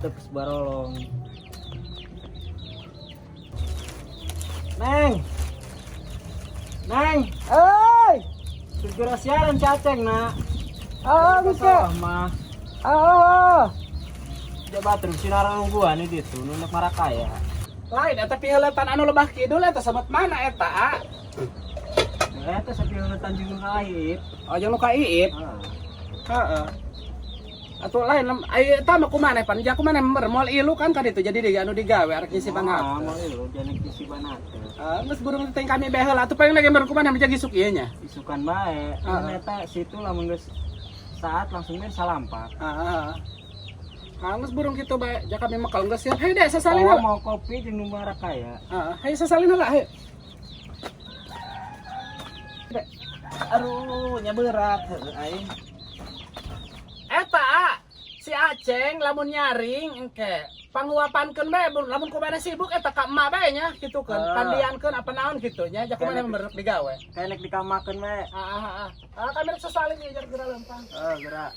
Hateup geus barolong. Neng. Neng, Euy. Segera siaran caceng nak. Ah, bisa. Mah. Ah. Coba terus sinaran nungguan itu tuh nunduk marakaya. Lain eta piheuletan anu lebah kidul eta samet mana eta? Ah? Eta sapiheuletan jeung nu. Oh, jeung nu ka Iip. Ah. Heeh. Atuh lain ai eta mah kumaha pan ja kumaha mer moal ilu kan ka ditu jadi di anu digawe arek nyisipan Ah, hate. mau ilu jangan kisipan hate. Ah, geus burung teh kami bae heula atuh paling lagi mer kumaha menjadi isuk ieu nya. Isukan bae. Ah. Eta situ lamun geus saat langsung main salampak. Heeh. Ah, geus burung kitu bae ja kami mah kalau geus siap. Hayu deh sasalin Oh, heula. mau kopi jeung nu marakaya. Heeh, hayu sasalin heula hayu. Dek. Aduh, nya berat heueuh aing. Eta ah, si Aceng lamun nyaring engke panguapankeun bae lamun kumaha sibuk eta ka emak bae nya kitu keun Ah. pandiankeun apa naon kitu nya ja kumaha merek digawe. Kayak nek dikamakeun we. Ah ah ah. Ah kami rek sasalin ieu jar geura lempang. Oh, gerak.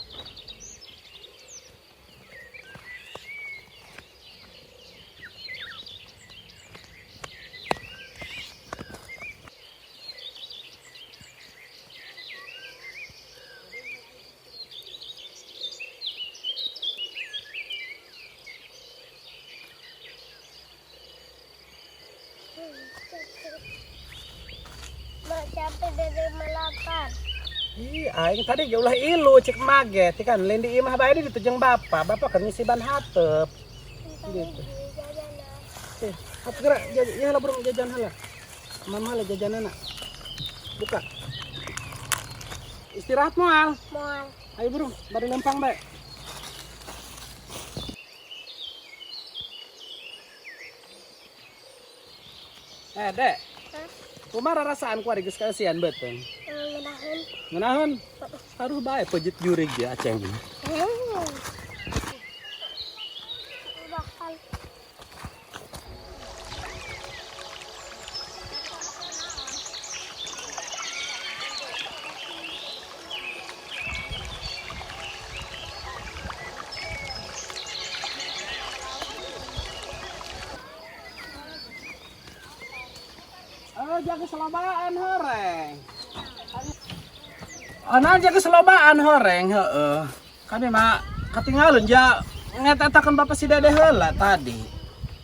Mak capek dari melapar. Ih, aing tadi ge ulah ilu cek mage ti kan lain di imah bae di ditu jeung bapak. Bapak keur ngisiban hateup. Gitu. Eh, hap gerak ieu lah burung jajan heula. Mama lah jajanana. Buka. Istirahat moal. Moal. Ayo burung, bari lempang bae. Eh, Dek. Hah? Kumaha rasaan ku ari geus kaeusian beuteung? Ngenahin. Ngeunaheun? Aduh bae pejit jurig dia Aceng. Bakal. Oh, jaga selobaan horeng. Oh, nah jaga selobaan horeng, heeh. Kami mah ketinggalan ja ngetetakeun bapak si Dede heula tadi.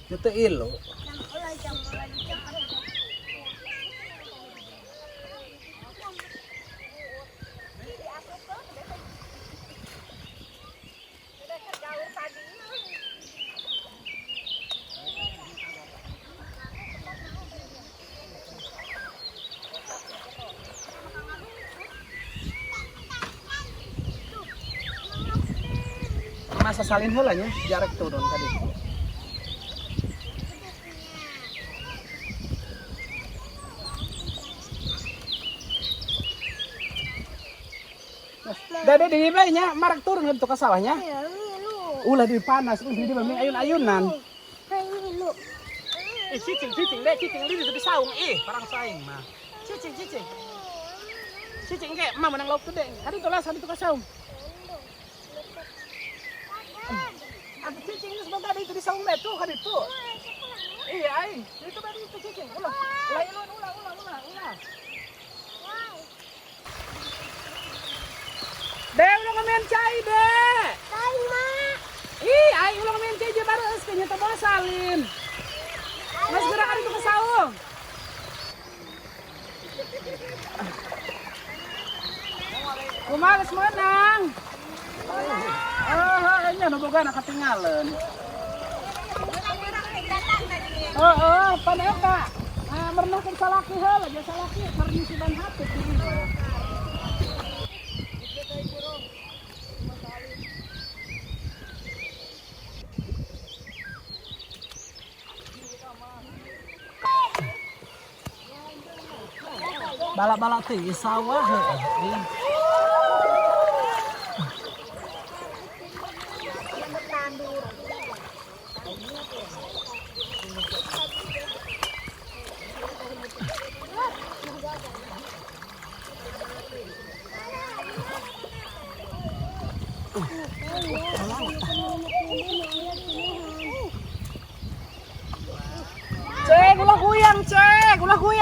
Teu ilu. Masa salin heula nya jarak turun tadi. Dede di bae nya marak turun ka sawahnya. Ya, milu. Ulah di panas, ulah di bami ayun-ayunan. Hai milu. Eh cicing cicing deh cicing di di saung ih parang saing mah. Cicing cicing. Cicing ke mah menang lauk gede. Kadi tolas kadi ka saung. Ada cicing itu sebentar itu di saung deh tuh kadi tuh. Iya aing, itu tadi itu cicing. Ulah, ulah ilun ulah ulah ulah ulah. Deh ulah ngamen cai deh. Hai mak. Ih, aing ulah ngamen cai je baru geus nya teh salin. Mas gerak kali itu ke saung. Kumaha geus meunang? Oh, nya nu boga na katinggalan. Heeh, pan eta. Ah, merenahkeun salaki heula, ja salaki keur nyisiban hate di imah. Bala-bala teh sawah heueuh.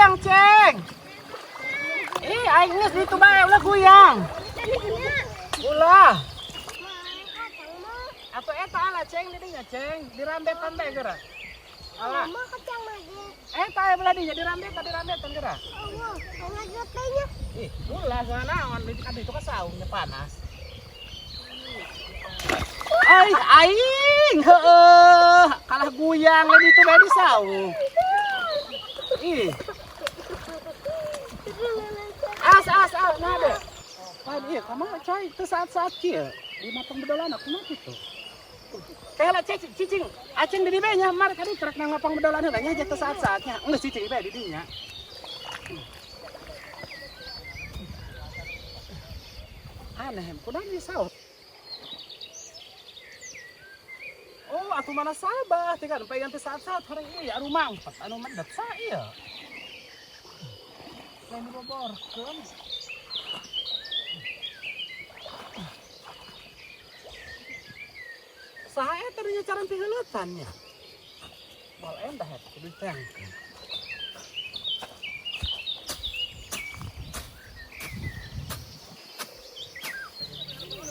Guyang, Ceng. Ih, aing geus ditu bae ulah guyang. Ulah. Atuh eta ala Ceng di dinya, Ceng. Dirambetan bae geura. Ala. Mama kacang lagi. Eta aya belah dinya dirambetan, dirambetan geura. Allah, lagi tanya. Ih, ulah naon di kan itu ka saungnya panas. Ai, aing, heueuh, kalah guyang lain itu bae di saung. Ih. As as as nah deh. Pan iya kamu coy teu saat-saat kieu di mapang bedolan aku mah kitu. Kayak lah cicing, cicing, acing di dieu nya mar kadi trek nang mapang bedolan heula nya teu saat-saatnya. Geus cicing bae di dinya. Aneh, kunaon ieu saur? Oh, atuh mana sabah teh kan pegang teh saat-saat horeng ieu ya anu mangpat anu medet sa ieu. Lain diboborkeun. Saha eta nu nyacaran piheuletan nya? Moal endah eta kudu diteangkeun.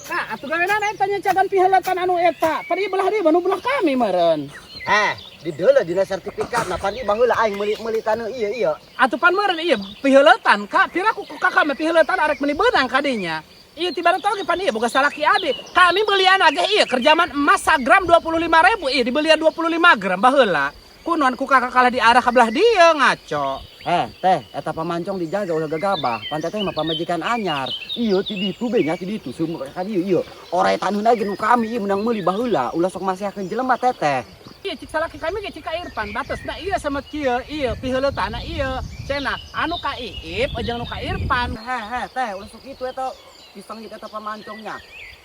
Nah, atuh gawenan eta nyacaran piheuletan anu eta. Pan ieu belah dieu nu belah kami meureun. Eh, di deuleu dina sertifikat nah pan ieu baheula aing meuli-meuli taneuh ieu ieu. Atuh pan meureun ieu piheuletan ka pira ku kakak mah piheuletan arek meuli beunang ka dinya. Ieu tiba oge pan ieu boga salaki abi. Kami belian ge ieu kerjaman emas sagram 25.000 ieu dibelian 25 gram baheula. Kunon ku kakak kalah diarah ka belah dieu ngaco. Eh, teh, eta pamancong dijaga ulah gagabah. Pan teteh mah pamajikan anyar. Ieu ti ditu be nya ti ditu sumur ka dieu ieu. Orai taneuhna ge nu kami ieu menang meuli baheula. Ulah sok masihakeun jelema teteh. Ieu cik salaki kami ge cik ka Irfan batasna ieu sama kieu ieu piheuleutana ieu. Cenah anu ka Iip jeung anu ka Irfan. Heh, heh, teh, ulah sok kitu eta pisang eta pamancongnya.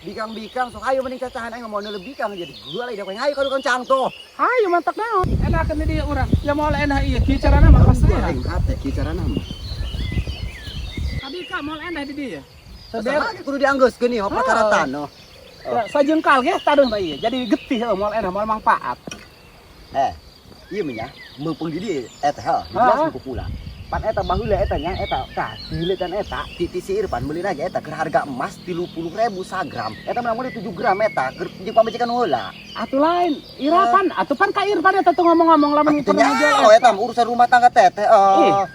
Bikang-bikang sok ayo mending cacahan aing mau neuleuh bikang jadi gua lagi da ayo ka tukang cangto. Hayu mantak naon. Enakeun di dieu urang. Ya moal enah ieu kieu carana mah pas teh. Aing hate kieu carana mah. Abi ka moal enah di dieu. Salah kudu dianggeuskeun ieu pakaratan no. Ya, sajengkal ge taduh mah ieu. Jadi getih heuh moal enah moal mangfaat. Eh, ieu mah nya meupeng di dieu eta heuh, jelas ku kula. Pan eta baheula eta nya eta tah diheuletan eta ti si Irfan meuli ge eta keur harga emas 30.000 sagram. Eta menang meuli 7 gram eta keur jeung pamajikan heula. Atuh lain, irapan, atuh pan ka Irfan eta tuh ngomong-ngomong lamun Atuh nyaho eta mah urusan rumah tangga teteh. Ih,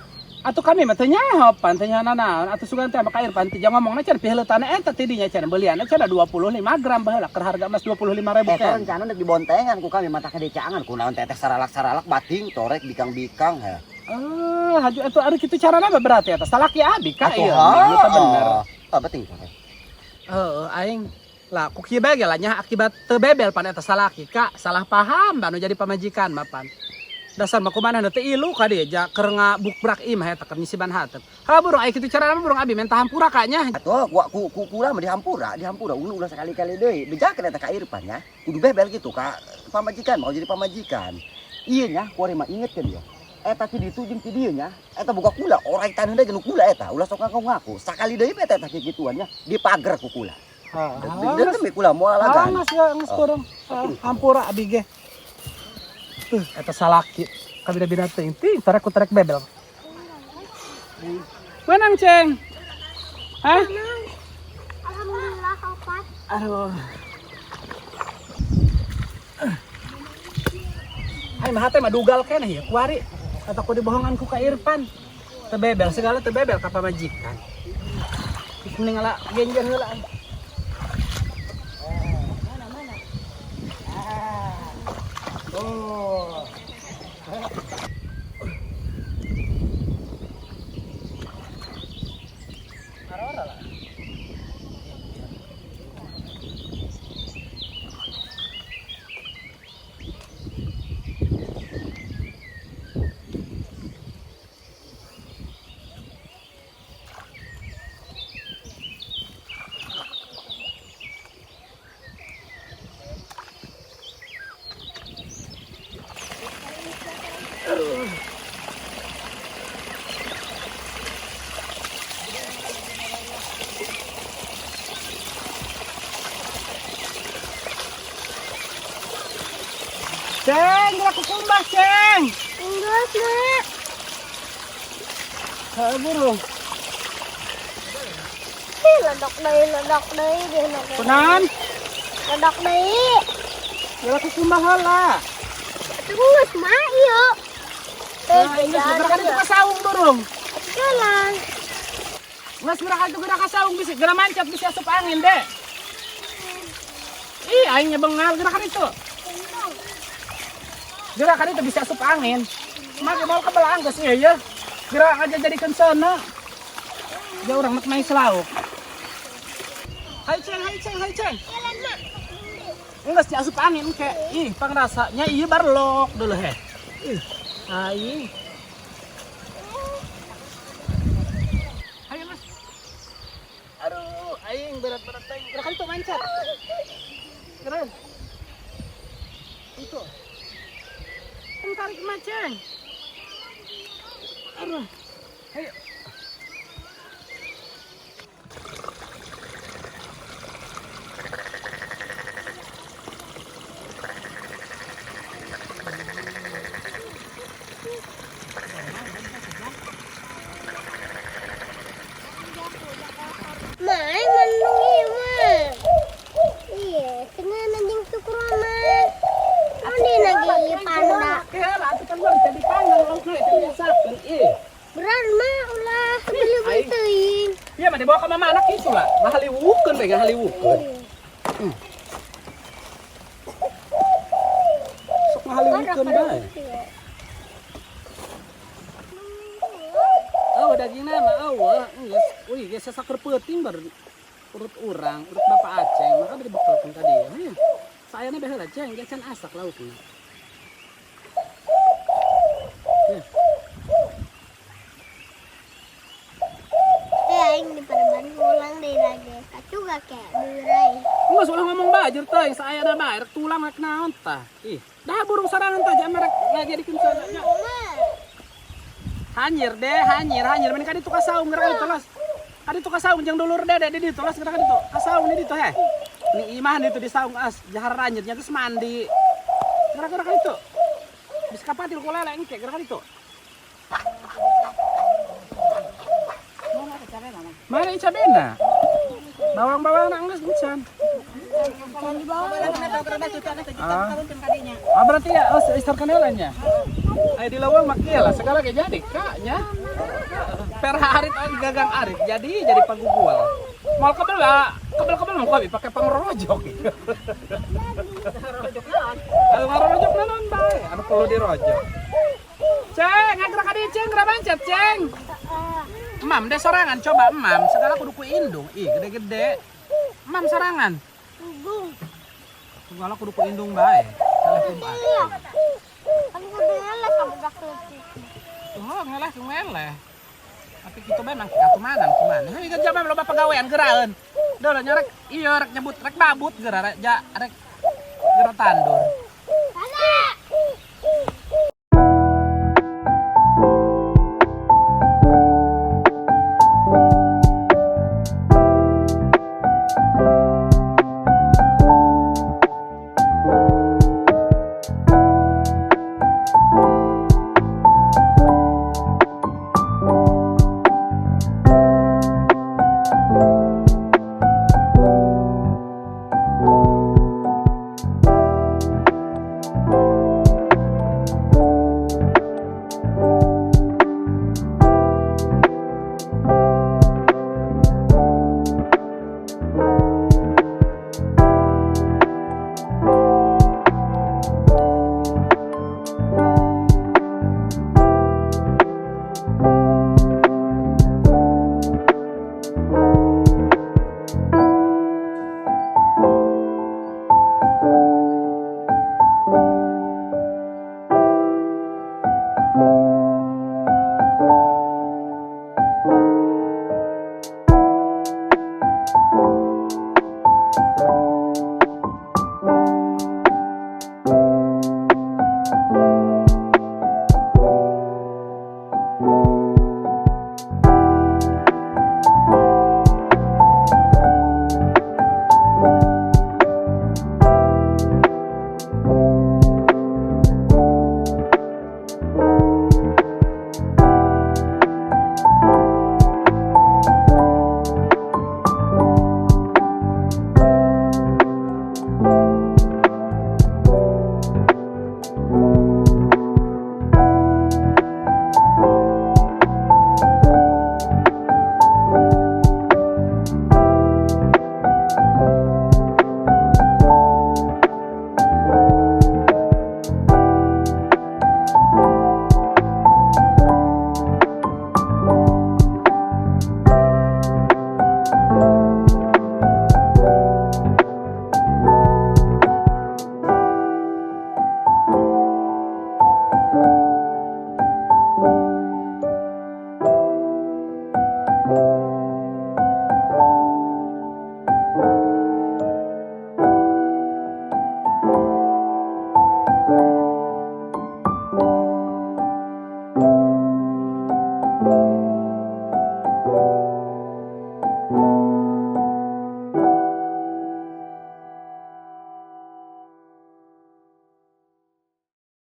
atuh kami mah teu nyaho pan teu nyaho nanaon. Atuh sugan teh ka Irfan teh ngomongna cenah piheuleutana eta ti dinya cenah belianna cenah 25 gram baheula keur harga emas 25.000 Eta kan. rencana deuk dibontengan ku kami mata kadecaangan kunaon teteh saralak-saralak bating torek bikang-bikang heh. Ah, haju atuh ari kitu carana mah berarti eta salaki abi ka ieu. Atuh, Eta bener. Ah, bating torek. Heeh, aing lah ku kieu bae ge lah nya akibat teu bebel pan eta salaki ka salah paham anu jadi pamajikan mah pan. Dasar mah kumaha teu ilu ka dieu ja keur ngabukbrak imah eta keur nyisiban hateup. Ha burung aya kitu carana mah burung abi menta hampura ka nya. Atuh ku ku ku kula mah dihampura, dihampura ulah sakali-kali deui. Bejakeun eta ka Irfan nya. Kudu bebel kitu ka pamajikan mau jadi pamajikan. Ieu nya ku mah ingetkeun ieu. Eta ti ditu jeung ti dieu nya, eta boga kula, orai taneuhna ge nu kula eta, ulah sok ngaku-ngaku. Sakali deui eta kikituan nya, dipager ku kula. Heeh. Deui kula moal lalagan. Geus geus turun. Hampura abi ge. Tuh eta salaki kabida-bida teuing ting tarek ku tarek bebel. Wenang, Ceng. Hah? Alhamdulillah opat. Aduh. Hai mah hate mah dugal keneh ya kuari. Atau ku dibohongan ku ka Irfan. Teu bebel segala teu bebel ka pamajikan. Mending ngala genjer heula. Mana mana? Oh. Arora lah. Ceng, geura kukumbah, Ceng. Enggak, Mak. Heeh burung. Ih, ledok deui, ledok deui dieuna teh. Kunaon? Ledok deui. Geura kukumbah heula. Atuh geus mah ieu. Nah, geus geura ka ditu ka saung burung. Jalan. Geus geura ka ditu geura ka saung bisi geura mancat bisi asup angin deh. Ih, aing nya bengal geura ka ditu. Geura ka ditu bisa asup angin. Make mau kebelaan geus ieu ya. Geura aja jadikeun sono. Ya urang mek main selauk. Hai ceng, hai ceng, hai ceng. Jalan mak. Enggak sih asup angin ke. Ih, pangrasanya ieu barlok dulu he. Ih, aing. Ayo Mas. Aduh, aing berat-berat aing. Gerakan tuh mancat. Keren. Itu. Kan tarik maceng. Aduh. Ayo. Mai mendung ieu mah. Iya, cenah anjing syukur mah. Mun dina ge panda. Kela atuh kan gua bisa dipanggang laukna itu biasakeun ih. Berat mah ulah beli-beli teuing. Iya mah dibawa ke mama anak itu lah. Ngahaliwukeun we ngahaliwukeun. Sok ngahaliwukeun bae. Oh, dagingna mah eueuh geus. Wih, geus sasaker peuting bar urut urang, urut Bapak Aceng, maka dibekelkeun ka dieu. Heuh. Sayana bae heula Ceng, ge can asak laukna. Heuh. Eh, aing di pareban ulang deui lagi. Kacuga ke beurai. Geus ulah ngomong bajur teh, saayana bae rek tulang rek naon tah. Ih, dah burung sorangan tah jangan rek ngajadikeun sono nya. Hanyir deh, hanyir, hanyir. Mending ka ditu ka saung geura ka ditu las. Ka ditu ka saung jeung dulur dede di ditu las geura ka ditu. Ka saung di ditu heh. Ni imah di ditu di saung as jahar ranyut nya geus mandi. Geura-geura ka ditu. Bisa kapatil ku lele engke geura ka ditu. Mana cabena? Bawang-bawang geus encan. Ah, berarti ya, oh, istar kanelanya. Ayo di lawang mak lah, segala kayak jadi kak nya. Per harit oh, gagang arit, jadi pagugual. Mal kebel lah, kebel-kebel mau kopi pakai pangrojok. Rojok naon? Anu ngarojok naon bae, anu perlu dirojok. Ceng, ngagerak ka dieu ceng, geura mancat ceng. Emam deh sorangan, coba emam, segala kudu ku indung. Ih, gede-gede. Emam sorangan. Tunggu. Segala kudu ku indung bae. Salah kudu. Iya. Kan kudu ngeleh ka budak leutik. Oh, ngeleh ngeleh. Tapi kitu bae mang katumanan kumaha. Heuh kan jaman loba pagawean geuraeun. Duh nyorek iya rek nyebut rek babut geura rek ja rek geura tandur.